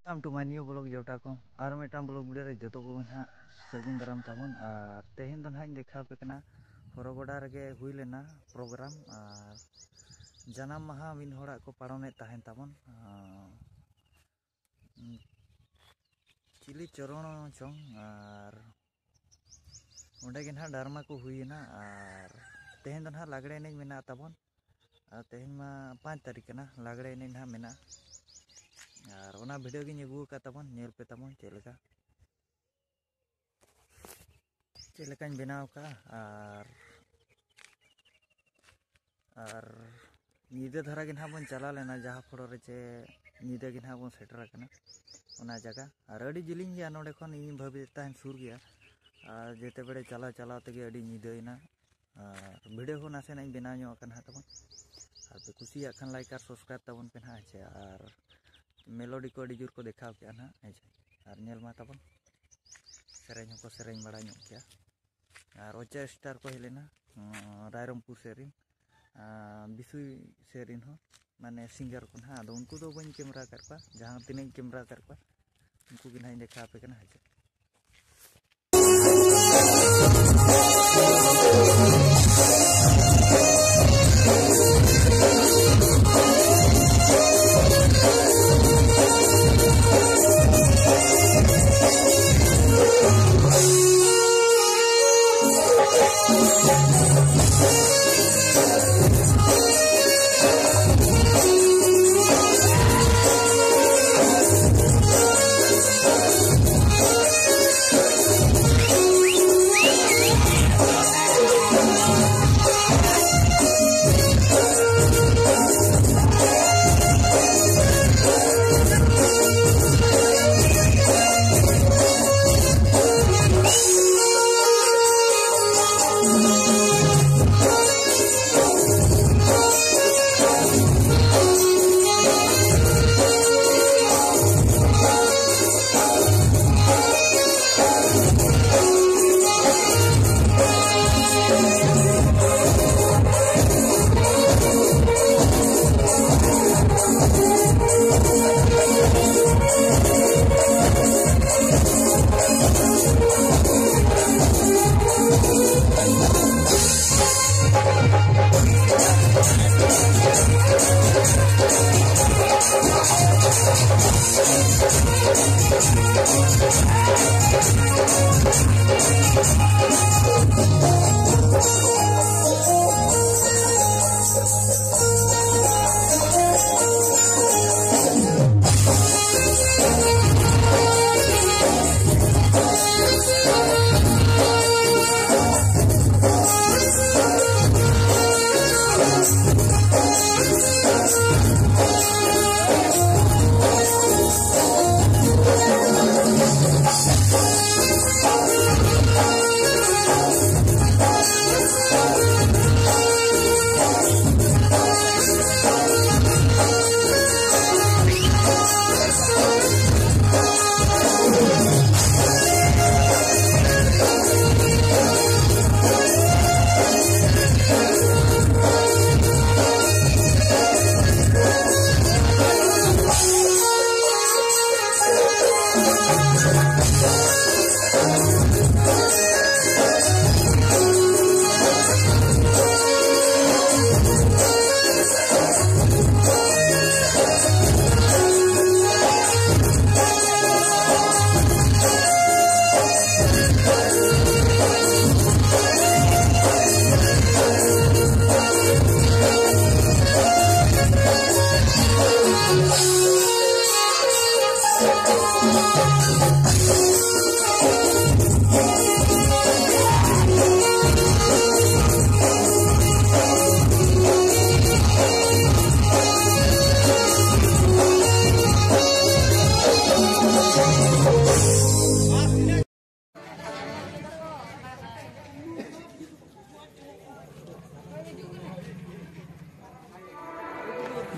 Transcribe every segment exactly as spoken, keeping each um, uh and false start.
Welcome to my new vlog, ᱡᱚᱴᱟ ᱠᱚ᱾ ᱟᱨ ᱢᱤᱫᱴᱟᱝ vlog video ᱨᱮ ᱡᱚᱛᱚ ᱠᱚᱜᱮ ᱱᱟᱦᱟᱜ ᱥᱟᱹᱜᱩᱱ ᱫᱟᱨᱟᱢ ᱛᱟᱵᱚᱱ᱾ ᱟᱨ ᱛᱮᱦᱮᱧ ᱫᱚ ᱱᱟᱦᱟᱜ ᱤᱧ ᱫᱮᱠᱷᱟᱣ ᱟᱯᱮ ᱠᱟᱱᱟ, ᱦᱚᱨᱚᱜᱚᱰᱟ ᱨᱮᱜᱮ ᱦᱩᱭ ᱞᱮᱱᱟ program᱾ ᱟᱨ ᱡᱟᱱᱟᱢ ᱢᱟᱦᱟ ᱢᱤᱫ ᱦᱚᱲᱟᱜ ᱠᱚ ᱯᱟᱞᱚᱱᱮᱫ ᱛᱟᱦᱮᱱ ᱛᱟᱵᱚᱱ, ᱟᱨ ᱪᱤᱞᱤ ᱪᱚᱨᱚᱬ ᱪᱚᱝ, ᱟᱨ ᱚᱸᱰᱮ ᱜᱮ ᱱᱟᱦᱟᱜ ᱰᱟᱨᱢᱟ ᱠᱚ ᱦᱩᱭᱮᱱᱟ᱾ ᱟᱨ ᱛᱮᱦᱮᱧ ᱫᱚ ᱱᱟᱦᱟᱜ ᱞᱟᱜᱽᱲᱮ ᱮᱱᱮᱡ ᱢᱮᱱᱟᱜ ᱛᱟᱵᱚᱱ᱾ ᱟᱨ ᱛᱮᱦᱮᱧ ᱢᱟ ᱯᱟᱸᱪ ᱛᱟᱹᱨᱤᱠᱷ ᱠᱟᱱᱟ, ᱞᱟᱜᱽᱲᱮ ᱮᱱᱮᱡ ᱱᱟᱦᱟᱜ ᱢᱮᱱᱟᱜᱼᱟ᱾ ᱟᱨ ᱚᱱᱟ video ᱜᱤᱧ ᱟᱹᱜᱩ ᱟᱠᱟᱫ ᱛᱟᱵᱚᱱ, ᱧᱮᱞ ᱯᱮ ᱛᱟᱵᱚᱱ ᱪᱮᱫ ᱞᱮᱠᱟ, ᱪᱮᱫ ᱞᱮᱠᱟᱧ ᱵᱮᱱᱟᱣ ᱟᱠᱟᱫᱼᱟ᱾ ᱟᱨ ᱟᱨ ᱧᱤᱫᱟᱹ ᱫᱷᱟᱨᱟ ᱜᱮ ᱱᱟᱦᱟᱜ ᱵᱚᱱ ᱪᱟᱞᱟᱣ ᱞᱮᱱᱟ, ᱡᱟᱦᱟᱸ ᱯᱷᱚᱲᱚ ᱨᱮ ᱪᱮ ᱧᱤᱫᱟᱹ ᱜᱮ ᱱᱟᱦᱟᱜ ᱵᱚᱱ ᱥᱮᱴᱮᱨ ᱟᱠᱟᱱᱟ ᱚᱱᱟ ᱡᱟᱭᱜᱟ᱾ ᱟᱨ ᱟᱹᱰᱤ ᱡᱤᱞᱤᱧ ᱜᱮᱭᱟ ᱱᱚᱰᱮ ᱠᱷᱚᱱ, ᱤᱧ ᱵᱷᱟᱹᱵᱤᱭᱮᱫ ᱛᱟᱦᱮᱱ ᱥᱩᱨ ᱜᱮᱭᱟ᱾ ᱟᱨ ᱡᱮᱛᱮ ᱵᱮᱲᱮ ᱪᱟᱞᱟᱣ ᱪᱟᱞᱟᱣ ᱛᱮᱜᱮ ᱟᱹᱰᱤ ᱧᱤᱫᱟᱹᱭᱮᱱᱟ᱾ ᱟᱨ video ᱦᱚᱸ ᱱᱟᱥᱮᱱᱟᱜ ᱤᱧ ᱵᱮᱱᱟᱣ ᱧᱚᱜ ᱟᱠᱟᱱᱟ ᱦᱟᱸᱜ ᱛᱟᱵᱚᱱ᱾ ᱟᱨ ᱯᱮ ᱠᱩᱥᱤᱭᱟᱜ ᱠᱷᱟᱱ like ᱟᱨ subscribe ᱛᱟᱵᱚᱱ ᱯᱮ ᱱᱟᱦᱟᱜ, ᱦᱮᱸ ᱪᱮ? ᱟᱨ melody ᱠᱚ ᱟᱹᱰᱤ ᱡᱳᱨ ᱠᱚ ᱫᱮᱠᱷᱟᱣ ᱠᱮᱜᱼᱟ ᱱᱟᱦᱟᱜ, ᱦᱮᱸ ᱪᱮ? ᱟᱨ ᱧᱮᱞ ᱢᱟ ᱛᱟᱵᱚᱱ, ᱥᱮᱨᱮᱧ ᱦᱚᱸᱠᱚ ᱥᱮᱨᱮᱧ ᱵᱟᱲᱟ ᱧᱚᱜ ᱠᱮᱜᱼᱟ᱾ ᱟᱨ ᱚᱪᱟ star ᱠᱚ ᱦᱮᱡ ᱞᱮᱱᱟ, ᱩᱸ, ᱨᱟᱭᱨᱚᱝᱯᱩᱨ ᱥᱮᱫ ᱨᱮᱱ, ᱟᱨ ᱵᱤᱥᱩᱭ ᱥᱮᱫ ᱨᱮᱱ ᱦᱚᱸ, ᱢᱟᱱᱮ singer ᱠᱚ ᱱᱟᱦᱟᱜ᱾ ᱟᱫᱚ ᱩᱱᱠᱩ ᱫᱚ ᱵᱟᱹᱧ camera ᱟᱠᱟᱫ ᱠᱚᱣᱟ, ᱡᱟᱦᱟᱸ ᱛᱤᱱᱟᱹᱜ ᱤᱧ camera ᱟᱠᱟᱫ ᱠᱚᱣᱟ ᱩᱱᱠᱩ ᱜᱮ ᱱᱟᱦᱟᱜ ᱤᱧ ᱫᱮᱠᱷᱟᱣ ᱟᱯᱮ ᱠᱟᱱᱟ, ᱦᱮᱸ ᱪᱮ?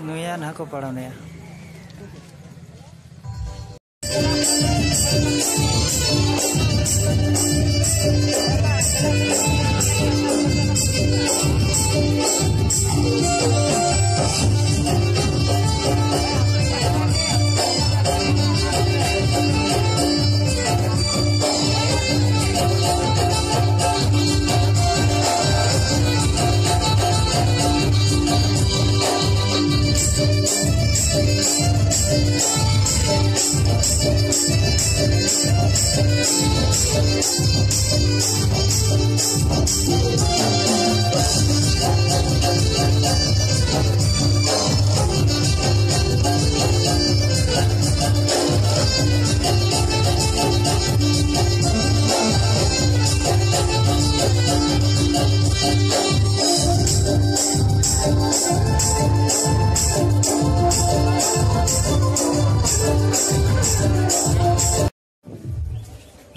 ᱱᱩᱭᱟ ᱱᱟᱦᱟᱜ ᱠᱚ ᱯᱟᱲᱟᱣ ᱱᱩᱭᱟ᱾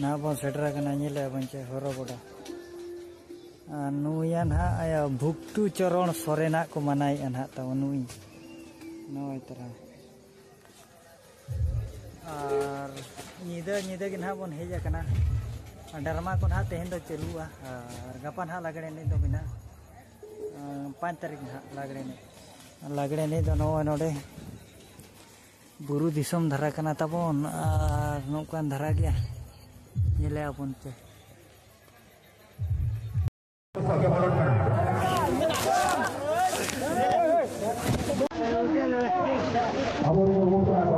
ᱱᱟᱦᱟᱜ ᱵᱚᱱ ᱥᱮᱴᱮᱨ ᱟᱠᱟᱱᱟ, ᱧᱮᱞᱮᱫᱼᱟ ᱵᱚᱱ ᱪᱮ ᱦᱚᱨᱚ ᱜᱚᱰᱟ᱾ ᱟᱨ ᱱᱩᱭᱟ ᱱᱟᱦᱟᱜ ᱟᱭᱟᱜ ᱵᱷᱩᱠᱴᱩ ᱪᱚᱨᱚᱬ ᱥᱚᱨᱮᱱᱟᱜ ᱠᱚ ᱢᱟᱱᱟᱣᱮᱫᱼᱟ ᱱᱟᱦᱟᱜ ᱛᱟᱵᱚᱱ ᱱᱩᱭ, ᱱᱚᱜᱼᱚᱭ ᱛᱟᱨᱟ᱾ ᱟᱨ ᱧᱤᱫᱟᱹ, ᱧᱤᱫᱟᱹ ᱜᱮ ᱱᱟᱦᱟᱜ ᱵᱚᱱ ᱦᱮᱡ ᱟᱠᱟᱱᱟ᱾ ᱰᱨᱟᱢᱟ ᱠᱚ ᱱᱟᱦᱟᱜ ᱛᱮᱦᱮᱧ ᱫᱚ ᱪᱟᱹᱞᱩᱜᱼᱟ, ᱟᱨ ᱜᱟᱯᱟ ᱱᱟᱦᱟᱜ ᱞᱟᱜᱽᱲᱮ ᱮᱱᱮᱡ ᱫᱚ ᱢᱮᱱᱟᱜᱼᱟ᱾ ᱟᱨ ᱯᱟᱸᱪ ᱛᱟᱹᱨᱤᱠᱷ ᱱᱟᱦᱟᱜ ᱞᱟᱜᱽᱲᱮ ᱮᱱᱮᱡ᱾ ᱞᱟᱜᱽᱲᱮ ᱮᱱᱮᱡ ᱫᱚ ᱱᱚᱜᱼᱚᱭ ᱱᱚᱰᱮ ᱵᱩᱨᱩ ᱫᱤᱥᱚᱢ ᱫᱷᱟᱨᱟ ᱠᱟᱱᱟ ᱛᱟᱵᱚᱱ, ᱟᱨ ᱱᱚᱝᱠᱟᱱ ᱫᱷᱟᱨᱟ ᱜᱮᱭᱟ, ᱧᱮᱞᱮ ᱟᱵᱚᱱ ᱪᱮ᱾ ᱟᱵᱚ ᱱᱚᱣᱟ ᱵᱚᱱ